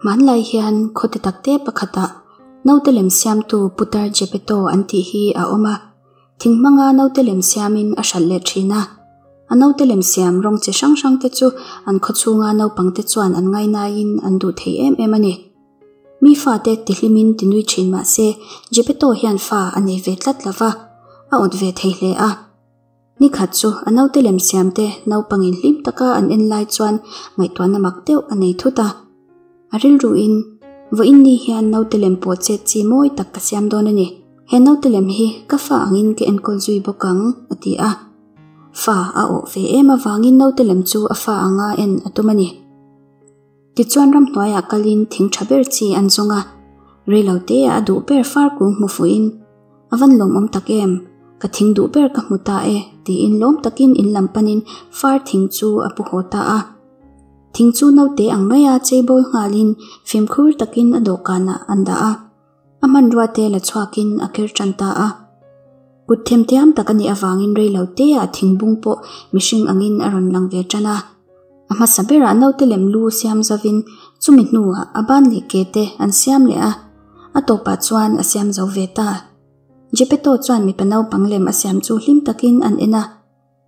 Hmanlai hian khaw te tak te pakhatah naute lem siamtu putar Geppetto an tih hi a awm a, thing hmanga naute lem siamin a hralh leh thin a. A naute lem siam rawng chi hrang hrang te chu an khaw chhunga naupang te chuan an ngainaiin an duh thei em em a ni. Mi fate ti hlimin ti nui thin mah se Geppetto hian fa a nei ve tlat lo va, a awt ve thei hle a. Ni khat chu a naute lem siam te naupangin hlim taka an en lai chuan ngaihtuahna mak deuh a nei thut a. A rilruin, Vawiin ni hian naute lem pawh chet chi mawi tak ka siam dawn a ni. He naute lem hi ka fa angin ka enkawl zui bawk ang, a ti a. Fa a awh ve em avangin naute lem chu a fa anga en a tum a ni. Tichuan ramhnuaiah kalin thing tha ber chi an zawng a, reilo teah a duh ber far kung hmu fuhin, A van lawmawm tak em? Ka thing duh ber ka hmu ta e, tiin lawm takin in lam panin far thing chu a pu haw ta a. Thing chu naute ang maia cheibawl nghalin fimkhur takin a dawhkanah an dah a, a hmanrua te la chhuakin a ker tan ta a. Kut themthiam tak a nih avangin reilo teah thingbung pawh mihring angin a rawn lang ve tan a. A hmasa berah naute lem lu siam zovin chumi hnuah a ban leh ke te an siam leh a, a tawpah chuan a siam zo ve ta. Geppetto chuan mipa naupang lem a siam chu hlim takin an en a,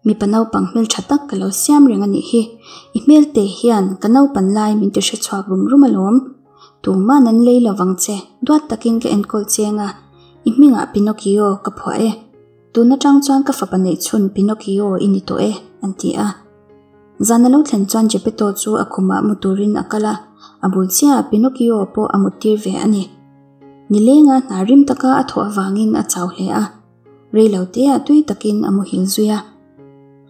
Mipa naupang hmeltha tak ka lo siam reng a nih hi, i hmelte hian ka naupan lai min ti hre chhuak rum rum alawm. Tuman an lei lovang che, duat takin ka enkawl cheng a, i hmingah Pinocchio ka phuah e. Tun atang chuan ka fapa neih chhun Pinocchio i ni tawh e, an ti a. Zan a lo thlen chuan Geppetto chu a khumah mu turin a kal a, a bul chiahah Pinocchio pawh a muttir ve a ni. Nilenga hna rim taka a thawh avangin a chau hle a, reilo teah tui takin a muhil zui a.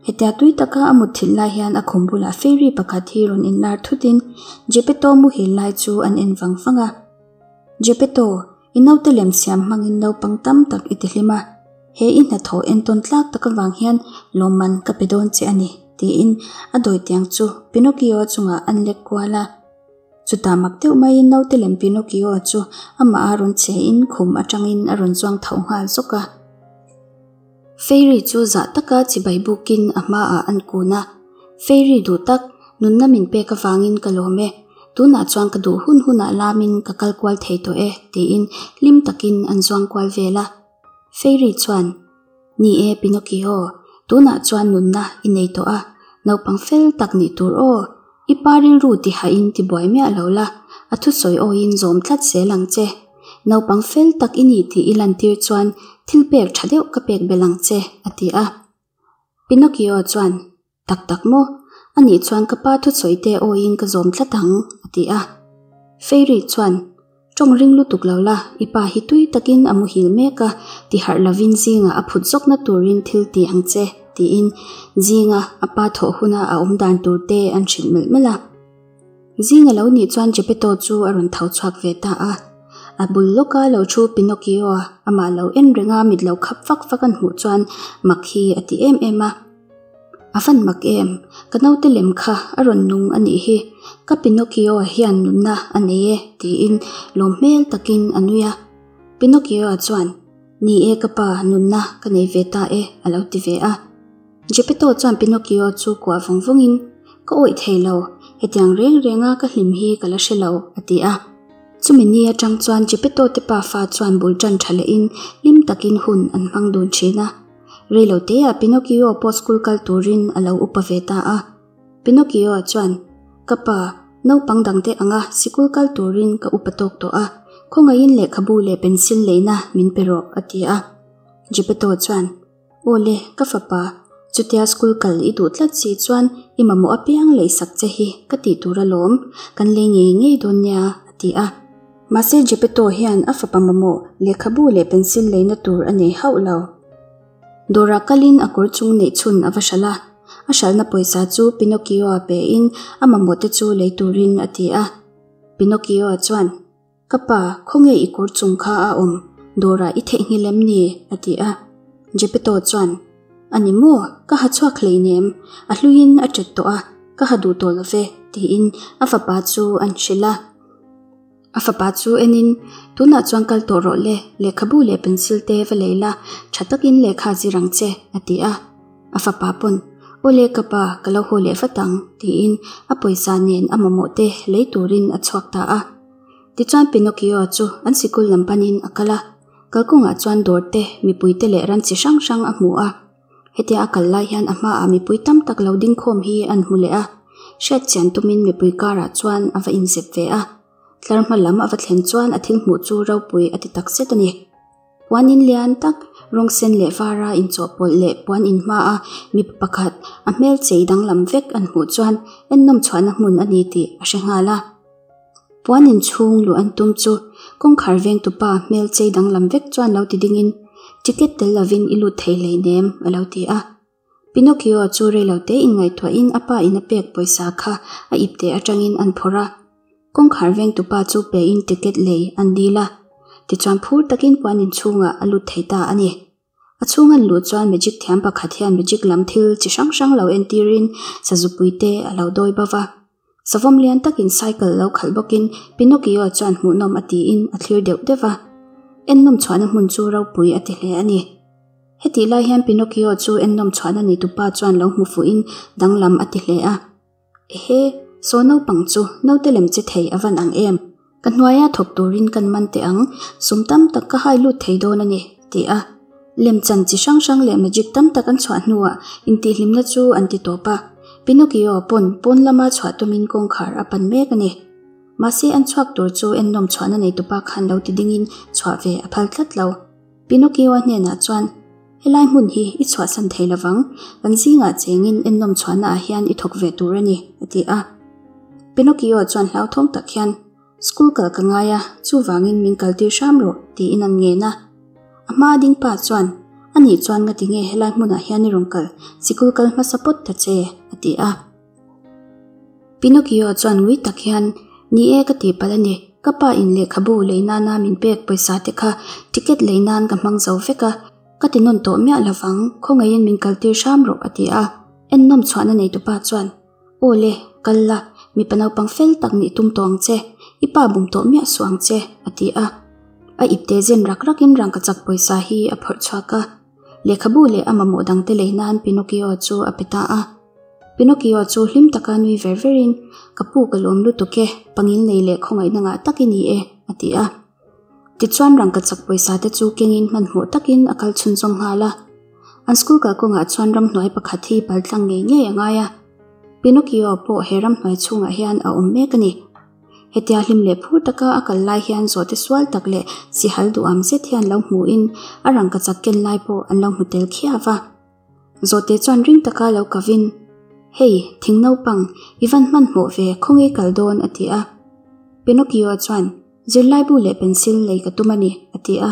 Hetia tui taka a mutthilh lai hian a khum bulah fairy pakhat hi rawn inlar thutin Geppetto muhil lai chu an en vang vang a. Geppetto, I naute lem siam hmangin naupang tam tak i ti hlim a, he i hnathawh entawn tlak tak avang hian lawmman ka pe dawn che a ni, tiin a dawi tiang chu Pinocchio chungah an lek kual a. Chutah mak deuh maiin naute lem Pinocchio chu amah a rawn che in khum atangin a rawn zuang tho nghal zawk a. Fairy chu zah taka chibai bukin a hmaah an kun a, Fairy duh tak, nunna min pek avangin ka lawm e, tunah chuan ka duh hun hunah lamin ka kal kual thei tawh e, tiin hlim takin an zuang kual vel a. Fairy chuan, Ni e Pinocchio, tunah chuan nunna i nei tawh a, naupang fel tak nih tur aw, i pa rilru tihain tibuai miah lo la, a thusawi awiin zawm tlat zel ang che. Naupang fel tak i ni tih i lantir chuan thil pek tha deuh ka pek belh ang che, a ti a. Pinocchio chuan, Tak tak maw? Anih chuan ka pa thusawi te awiin ka zawm tlat ang, a ti a. Fairy chuan, Tawng ring lutuk lo la, i pa hi tui takin a muhil mek a, ti harh lovin zinga a phut zawkna turin thil ti ang che, tiin zinga a pa thawh huna a awm dan tur te an hrilh melh melh a. Zinga lo nih chuan Geppetto chu a rawn tho chhuak ve ta a. A bul lawka lo thu Pinocchio amah lo en renga mit lo khap fak fak an hmuh chuan mak hi a ti em em a. A van mak em? Ka naute lem kha a rawn nung a nih hi. Ka Pinocchio hian nunna a nei e, tiin lawm hmel takin a nui a. Pinocchio chuan, Ni e ka pa, nunna ka nei ve ta e, a lo ti ve a. Geppetto chuan Pinocchio chu kuah vawng vawngin, Ka awih thei lo, hetiang reng renga ka hlim hi ka la hre lo, a ti a. Chumi ni atang chuan Geppetto te pafa chuan bul tan tha lehin hlim takin hun an hmang dun thin a. Reilo teah Pinocchio pawh school kal turin a lo upa ve ta a. Pinocchio chuan, Ka pa, naupang dangte anga sikul kal turin ka upa tawk tawh a, khawngaihin lehkhabu leh pencil leina min pe rawh, a ti a. Geppetto chuan, Aw le, ka fapa, chutia school kal i duh tlat si chuan i mamawh apiang leisak che hi ka tih tur alawm, kan lei ngei ngei dawn nia, a ti a. Mahse Geppetto hian a fapa mamawh lehkhabu leh pencil leina tur a nei hauh lo. Dawrah kalin a kawr chung neih chhun a va hralh a, a hralhna pawisa chu Pinocchio-a pein a mamawh te chu lei turin a ti a. Pinocchio-a chuan. Ka pa, khawnge i kawr chung kha a awm? Dawrah i theihnghilh em ni? a ti a. Geppetto chuan, A ni maw? Ka ha chhuak hleinem. A hluiin a ṭet tawh a, ka ha duh tawh lo ve, tiin a fapa chu an hrilh a. A fapa chu enin, Tunah chuan kal tawh rawh le, lehkhabu leh pencil te va lei la, ṭha takin lehkha zir ang che, a ti a. A fapa pawn, Aw le ka pa, ka lo haw leh vat ang, tiin a pawisa nen a mamawh te lei turin a chhuak ta a. Tichuan Pinocchio chu an sikul lam panin a kal a, kalkawngah chuan dawr te, mipui te leh ran chi hrang hrang a hmu a. Hetia a kal lai hian a hmaah mipui tam tak lo ding khawm hi an hmu leh a, hriat chian tumin mipui karah chuan a va inzep ve a. Tlar hma lam a va thlen chuan a thil hmuh chu ropui a ti tak zet a ni. Puan in lian tak, rawng sen leh vara inchawhpawlh leh puan in hmaa mipa pakhat a hmel chei danglam vek an hmuh chuan ennawm chhuahna hmun a ni tih a hre nghal a. Puan in chhung luh an tum chu kawngkhar vengtupa hmel chei danglam vek chuan lo ti dingin, Ticket tel lovin i lut thei hleinem, a lo ti a. Pinocchio chu reilote inngaihtuahin a pa in a pek pawisa kha a ipte atangin an phawrh a. Kawngkhar vengtupa chu pein ticket lei an dil a, tichuan phur takin puan inchhungah a lut thei ta a ni. A chhung an luh chuan magic thiam pakhat hian magic lam thil chi hrang hrang lo entirin sazupui te a lo dawi bauh va. Savawm lian takin cycle lo khalh bawkin Pinocchio chuan hmuhnawm a tiin a thlir deuh deuh va. Ennawm chhuahna hmun chu ropui a ti hle a ni. Hetih lai hian Pinocchio chu ennawm chhuahna neitupa chuan lo hmu fuhin danglam a ti hle a. Ehe, saw naupang chu naute lem che thei a van ang em? Ka hnuaia thawk turin kan man teh ang, sum tam tak ka hai lut thei dawn a ni, ti a. Lemchan chi hrang hrang leh magic tam tak an chhuah hnuah intihhlimna chu an ti tawp a. Pinocchio pawn pawn lama chhuah tumin kawngkhar a pan mek a ni. Mahse an chhuak tur chu ennawm chhuahna neitupa khan lo ti dingin chhuah ve a phal tlat lo. Pinocchio hnenah chuan, Helai hmun hi i chhuahsan thei lovang, kan zingah chengin ennawm chhuahnaah hian i thawk ve tur a ni, a ti a. Pinocchio chuan hlauthawng tak hian, School kal ka ngai a, chuvangin min kaltir hram rawh, tiin an ngen a. A hmaa ding pa chuan, Anih chuan ngati nge helai hmunah hian i rawn kal, sikul kal hmasa pawt ta che, a ti a. Pinocchio chuan ngui tak hian, Ni e ka tih palh a ni, ka pa in lehkhabu lei nana min pek pawisa te kha ticket lei nan ka hmang zo vek a, ka ti nawn tawh miah lovang, khawngaihin min kaltir hram rawh a ti a. Ennawm chhuahna neitupa chuan, Aw le, kal la, mipa naupang fel tak nih tum tawh ang che, i pa bum tawh miah suh ang che a ti a. A ipte zen rak rakin rangkachak pawisa hi a phawrh chhuak a. Lehkhabu leh a mamawh dangte lei nan Pinocchio chu a pe ta a. Pinocchio chu hlim taka nui ver verin, Ka pu ka lawm lutuk e, pangil nei leh khawngaihna ngah tak i ni e, a ti a. Tichuan rangkachak pawisa te chu kengin hmanhmawh takin a kal chhunzawm nghal a. An school kalkawngah chuan ramhnuai pakhat hi paltlang ngei ngei a ngai a. Pinocchio pawh he ramhnuai chhungah hian a awm mek a ni. Hetia hlim leh phur taka a kal lai hian zawhte sual tak leh sihal duham zet hian lo hmuhin a rangkachak ken lai pawh an lo hmu tel khiau a. Zawhte chuan ring taka lo kavin, Hei, thing naupang, i van hmanhmawh ve, khawnge kal dawn? a ti a. Pinocchio chuan, Zirlaibu leh pencil lei ka tum a ni, a ti a.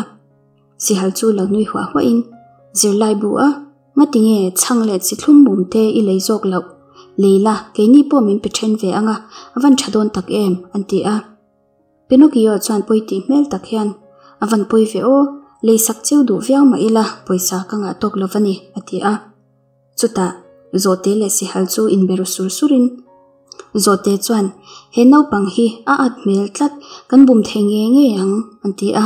Sihal chu lo nui huah huahin, Zirlaibu a, ngati nge chhang leh chi thlum mum te i lei zawk loh? Lei la, keini pawh min pe then ve ang a, a van tha dawn tak em? an ti a. Pinocchio chuan pawi tih hmel tak hian, A van pawi ve aw, lei sak cheu duh viau mah ila pawisa ka ngah tawk lo va ni, a ti a. Chutah, Zawhte leh Sihal chu inbe ru sur surin, Zawhte chuan, He naupang hi a at hmel tlat, kan bum thei ngei ngei ang, an ti a.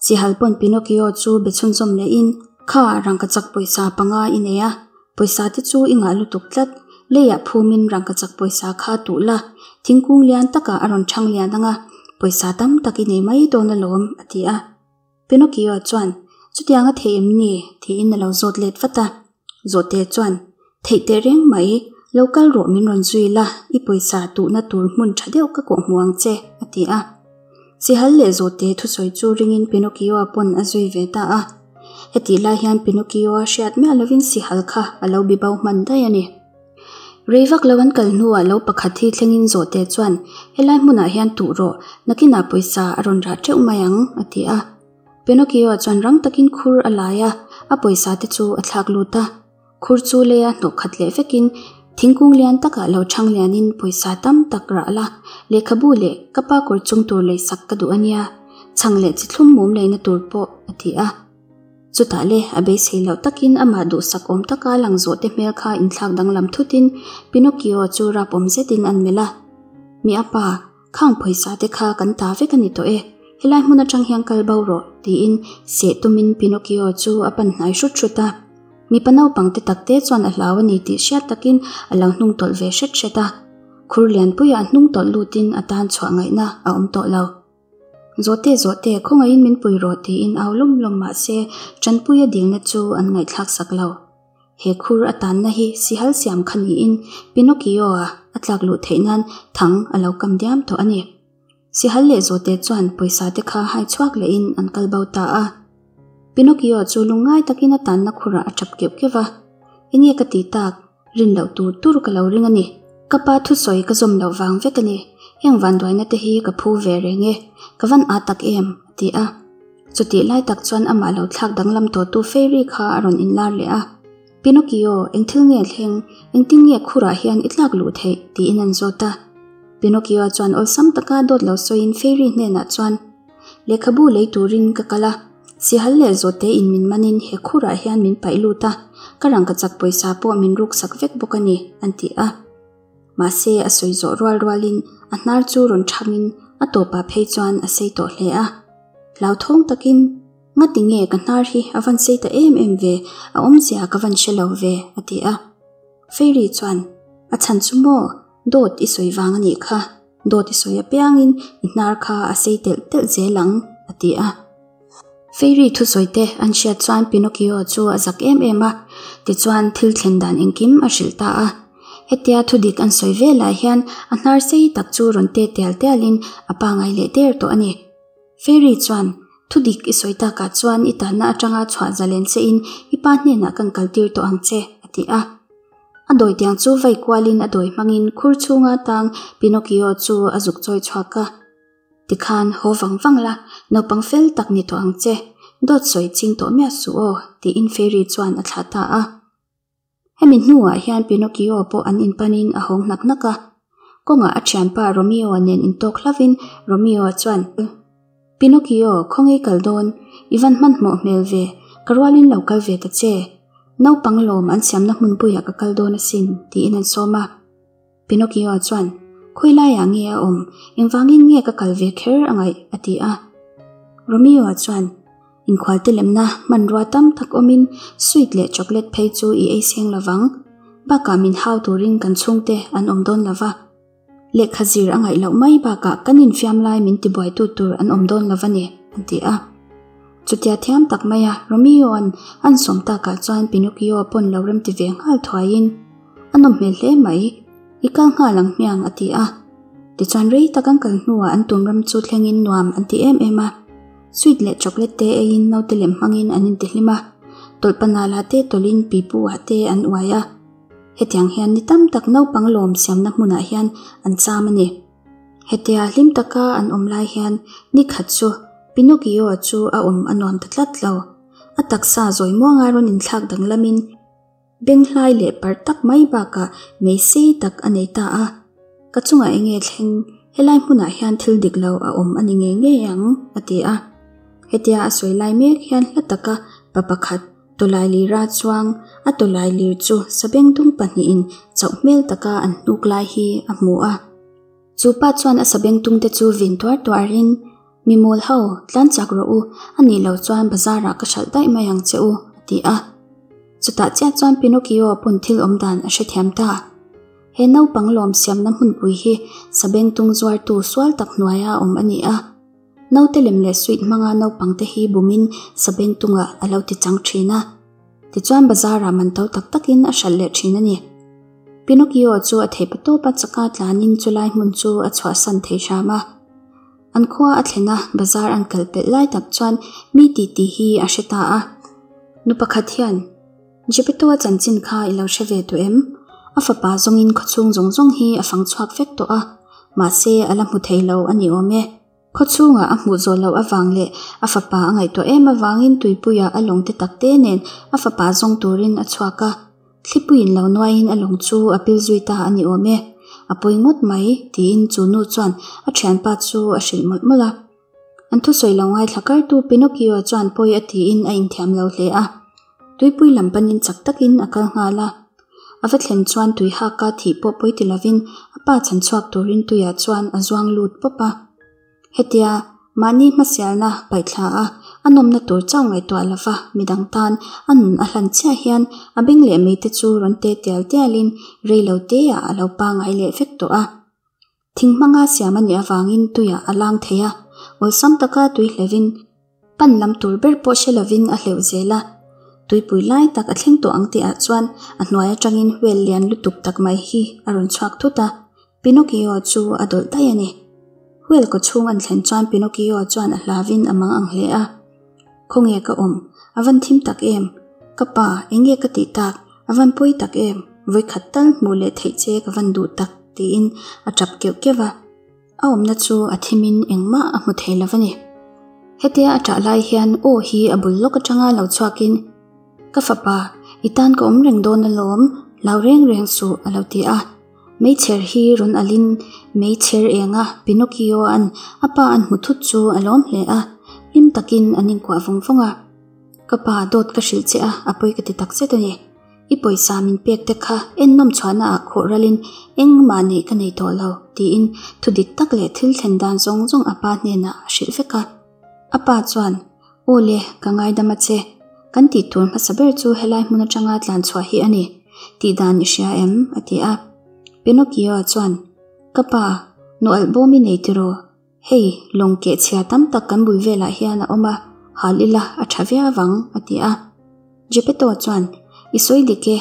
Sihal pawn Pinocchio chu be chhunzawm lehin, Kha, rangkachak pawisa panga i nei a, pawisa te chu i ngah lutuk tlat, leiah phumin rangkachak pawisa kha tuh la, thingkung lian takah a rawn chhang lian ang a, pawisa tam tak i nei mai dawn alawm, a ti a. Pinocchio chuan, Chutiang a theih em ni? tiin a lo zawt let vat a. Zawhte chuan, Theih teh reng mai, lo kal rawh min rawn zui la, i pawisa tuhna tur hmun tha deuh ka kawh hmu ang che, a ti a. Sihal leh Zawhte thusawi chu ringin Pinocchio-a pawn a zui ve ta a. Hetih lai hian Pinocchio-a hriat miah lovin Sihal kha a lo bi bo hman daih a ni. Rei vak lo an kal hnuah lo pakhat hi thlengin Zawhte chuan, Helai hmunah hian tuh rawh, nakinah pawisa a rawn rah teuh mai ang, a ti a. Pinocchio chuan rang takin khur a lai a, a pawisa te chu a thlak lut a. Khur chu leia hnawh khat leh vekin thingkung lian takah lo chhang lianin pawisa tam tak rah la, lehkhabu leh ka pa kawr chung tur leisak ka duh a nia, chhang leh chi thlum mum leina tur pawh, a ti a. Chutah le, a beisei loh takin amah duhsak awm taka lang zawh te hmel kha inthlak danglam thutin Pinocchio chu rap awm zetin an melh a. Mi a pa, khang pawisa te kha kan ta vek a ni tawh e, helai hmun atang hian kal bo rawh, tiin seh tumin Pinocchio chu a pan hnai hrut hrut a. Mipa naupang te takte chuan a hlau a ni tih hriat takin a lo hnung tawlh ve hret hret a. Khur lianpuiah hnung tawlh lutin a tan chhuah ngaihna a awm tawh lo. Zawhte zawhte, khawngaihin min pui rawh tiin au lawm lawm mah se Tanpuia dilna chu an ngaihthlak sak lo. He khur a tanna hi sihal siam kha niin Pinocchio-a a tlak luh theih nan thang a lo kam diam tawh a ni. Sihal leh zawhte chuan pawisa te kha hai chhuak lehin an kal bo ta a. Pinocchio chu lungngai takin a tanna khurah a tap keuh keuh va, Enge ka tih tak? Rin loh tur tur ka lo ring a ni. Ka pa thusawi ka zawm loh vang vek a ni. Heng vanduaina te hi ka phu ve reng e. Ka van â tak em? a ti a. Chutih lai tak chuan amah lo thlak danglam tawhtu Fairy kha a rawn inlar leh a. Pinocchio, eng thil nge thleng? Engtin nge khurah hian i tlak luh theih? tiin an zawt a. Pinocchio chuan awlsam taka dawt lo sawiin Fairy hnenah chuan, Lehkhabu lei turin ka kal a, sihal leh zawhte in min manin he khurah hian min paih lut a, ka rangkachak pawisa pawh min ruksak vek bawk a ni, an ti a. Mahse, a sawi zawh rual rualin a hnar chu rawn thamin a tawpah phei chuan a sei tawh hle a. Hlauthawng takin, Ngati nge ka hnar hi a van sei ta em em ve, a awmzia ka van hre lo ve, a ti a. Fairy chuan, A chhan chu maw, dawt i sawi vang a nih kha, dawt i sawi apiangin i hnar kha a sei telh telh zel ang, a ti a. Fairy thusawi te an hriat chuan Pinocchio chu a zak em em a, tichuan thil thlen dan engkim a hrilh ta a. Hetia thudik an sawi velah hian a hnar sei tak chu rawn te tial tialin a pangai leh der tawh a ni. Fairy chuan, Thudik i sawi takah chuan i tanna atanga chhuah zalen che in i pa hnenah kan kaltir tawh ang che, a ti a. A dawi tiang chu vai kualin a dawi hmangin khur chhunga tang Pinocchio chu a zuk chawi chhuak a. Tikhan haw vang vang la, naupang fel tak ni tawh ang che, dawt sawi ching tawh miah suh aw, tiin Fairy chuan a thlah ta a. Hemi hnuah hian Pinocchio pawh an inpanin a hawng hnak hnak a. Kawngah a thianpa Romeo nen intawk hlauhin Romeo chuan, Pinocchio, khawnge kal dawn? I van hmanhmawh hmel ve, ka rualin lo kal ve ta che. Naupang lawm an siamna hmunpuiah ka kal dawn asin, tiin an sawm a. Pinocchio chuan, Khawi laiah nge a awm? Engvangin nge ka kal ve kher a ngaih? a ti a. Romeo chuan, Inkhualte lemna hmanrua tam tak awmin sweet leh chocolate phei chu i ei seng lovang. Bakah min hau turin kan chhungte an awm dawn lova. Lehkha zir a ngaih loh mai bakah kan infiam lai min tibuaitu tur an awm dawn lova ni, a ti a. Chutia thiam tak maia Romeo-a'n an sawm takah chuan Pinocchio pawn lo remti ve nghal thuaiin, A nawm hmel hle mai, i kal nghal ang hmiang a ti a. Tichuan rei tak an kal hnuah an tum ram chu thlengin nuam an ti em em a. Sweet leh chocolate te eiin naute lem hmangin an intihlim a, tawlhpanala te tawlhin pipu ah te an uai a. Hetiang hian ni tam tak naupang lawm siamna hmunah hian an cham a ni. Hetia hlim taka an awm lai hian ni khat chu Pinocchio chu a awm a nuam ta tlat lo. A taksa zawi muanga rawn inthlak danglamin Benghlai leh parh tak mai bakah mei sei tak a nei ta a, Ka chungah eng nge thleng, helai hmunah hian thil dik lo a awm a ni ngei ngei ang, a ti a. Hetia a sawi lai mek hian hla taka pa pakhat tawlai lira chuang a tawlai lir chu sabengtung pahnihin chauh hmel taka an hnuk lai hi a hmu a. Chu pa chuan a sabengtungte chu vin tuar tuarin, Mi mawl ho, tlan chak rawh u, a nih loh chuan bazarah ka hralh daih mai ang che u, a ti a. Chutah chiah chuan Pinocchio pawn thil awm dan a hrethiam ta. He naupang lawm siamna hmunpui hi sabengtung zuartu sual tak hnuaia awm a ni a. Naute lem leh sweet hmanga naupangte hi bumin sabengtungah a lo ti chang thin a. Tichuan bazarah man to tak takin a hralh leh thin a ni. Pinocchio chu a theih patawpa chaka tlanin chulai hmun chu a chhuahsan thei hram a. An khua a thlen a, bazar an kal pelh lai tak chuan mi titi hi a hre ta a. Nu pakhat hian, Geppetto-a chanchin kha i lo hre ve tawh em? A fapa zawngin khawchhung zawng zawng hi a fang chhuak vek tawh a, mahse a la hmu thei lo a ni awm e. Khawchhungah a hmuh zawh loh avang leh a fapa a ngaihtuah em avangin tuipuia a lawngte takte nen a fapa zawng turin a chhuak a. Thlipuiin lo nuaiin a lawng chu a pil zui ta a ni awm e. A pawi ngawt mai, tiin chu nu chuan a thianpa chu a hrilh mawlh mawlh a. An thusawi lo ngaithla kartu Pinocchio chuan pawi a tiin a inthiam lo hle a. Tuipui lam panin chak takin a kal nghal a. A va thlen chuan tui haka thih pawh pawi ti lovin a pa chhan chhuak turin tuiah chuan a zuang lut pawp a. Hetia mahni hmasialna paihthla a, a nawmna tur chauh ngaihtuah lova midang tan a nun a hlan chiah hian a beng leh meite chu rawn te tial tialin rei lo teah a lo pangai leh vek tawh a. Thing hmanga siam a nih avangin tuiah a lang thei a, Awlsam taka tui hleuhin pan lam tur ber pawh hre lovin a hleuh zel a. Tuipui lai tak a thleng tawh ang tihah chuan a hnuai atangin whale lian lutuk tak mai hi a rawn chhuak thut a, Pinocchio chu a dawlh daih a ni. Whale kaw chhung an thlen chuan Pinocchio chuan a hlavin a mang ang hle a. Khawnge ka awm? A van thim tak em? Ka pa, enge ka tih tak? A van pawi tak em? Vawikhat tal hmuh leh theih che ka van duh tak, tiin a tap keuh keuh a. A awmna chu a thimin engmah a hmu thei lo a ni. Hetia a ṭah lai hian aw hi a bul lawk aṭanga lo chhuakin, Ka fapa, i tan ka awm reng dawn alawm, lau reng reng suh, a lo ti a. Meichher hi rawn alin meichher enga Pinocchio-a'n a pa a'n hmu thut chu a lawm hle a, hlim takin an inkuah vawng vawng a. Ka pa, dawt ka hrilh che a, a pawi ka ti takzet a ni. I pawisa min pek te kha ennawm chhuahna ah khawh ralin engmah neih ka nei tawh lo, tiin thu dik tak leh thil thlen dan zawng zawng a pa hnenah a hrilh vek a. A pa chuan, Aw le, ka ngaidam a che. Kan tih tur hmasa ber chu helai hmun atanga tlan chhuah hi a ni. Tih dan i hria em? a ti a. Pinocchio chuan, Ka pa, nualh bawm i nei tiraw? Hei, lawng keh chhia tam tak kan bul velah hian a awm a, hal ila a tha viau ang, a ti a. Geppetto chuan, I sawi dik e.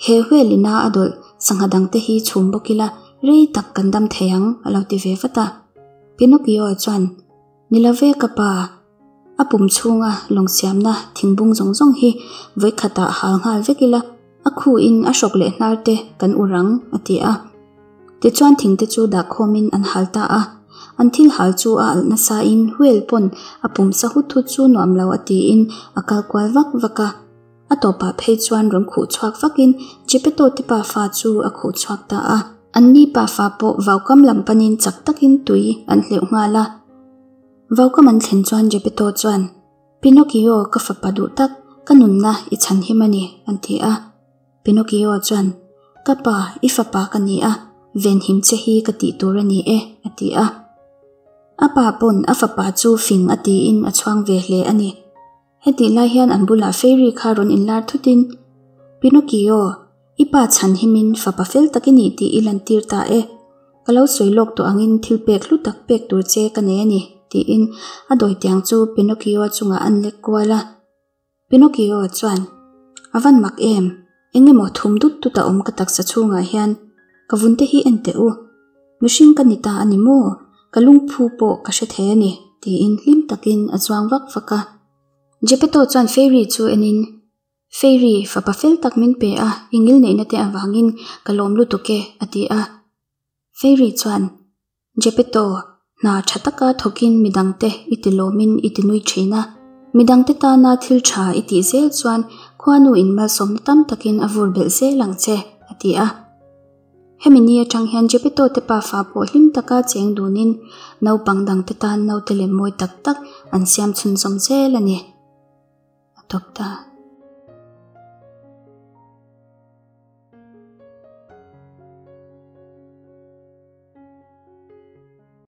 He whale ina a dawlh sangha dangte hi chhum bawk ila rei tak kan dam thei ang, a lo ti ve vat a. Pinocchio chuan, Ni lo ve ka pa, a pum chhunga lawng siamna thingbung zawng zawng hi vawikhatah hal nghal vek ila, a khuin a hrawk leh hnar te kan ur ang, a ti a. Tichuan thingte chu dah khawmin an hal ta a. An thil hal chu a alh nasain whale pawn a pum sa hut hut chu nuam lo a tiin a kal kual vak vak a. A tawpah phei chuan rawn khuh chhuak vakin Geppetto te pafa chu a khuh chhuak ta a. Anni pafa pawh vaukam lam panin chak takin tui an hleuh nghal a. Vaukam an thlen chuan Geppetto chuan, Pinocchio ka fapa duh tak, ka nunna i chhan him a ni, an ti a. Pinocchio chuan, Ka pa, i fapa ka ni a, venhim che hi ka tih tur a ni e, a ti a. A pa pawn a fapa chu fing a tiin a chhuang ve hle a ni. Hetih lai hian an bulah fairy kha rawn inlar thutin, Pinocchio, i pa chhan himin fapa fel tak i nih tih i lantir ta e. Ka lo sawi lawk tawh angin thil pek hlu tak pek tur che ka nei a ni, tiin a dawitiang chu Pinocchio chungah an lek kual a. Pinocchio chuan, A van mak em? Eng emaw thum dut dut a awm ka taksa chhungah hian ka vun te hi en teh u. Mihring ka ni ta a ni maw? Ka lungphu pawh ka hre thei a ni, tiin hlim takin a zuang vak vak a. Geppetto chuan Fairy chu enin, Fairy, fapa fel tak min pe a, i ngilneihna te avangin ka lawm lutuk e, a ti a. Fairy chuan, Geppetto, hna tha taka thawkin midangte i ti lawmin i ti nui thin a. Midangte tana thil tha i tih zel chuan khuanu in malsawmna tam takin a vur belh zel ang che, a ti a. Hemi ni atang hian Geppetto te pafa pawh hlim taka cheng dunin naupang dangte tan naute lem mawi tak tak an siam chhunzawm zel a ni. A tawp ta.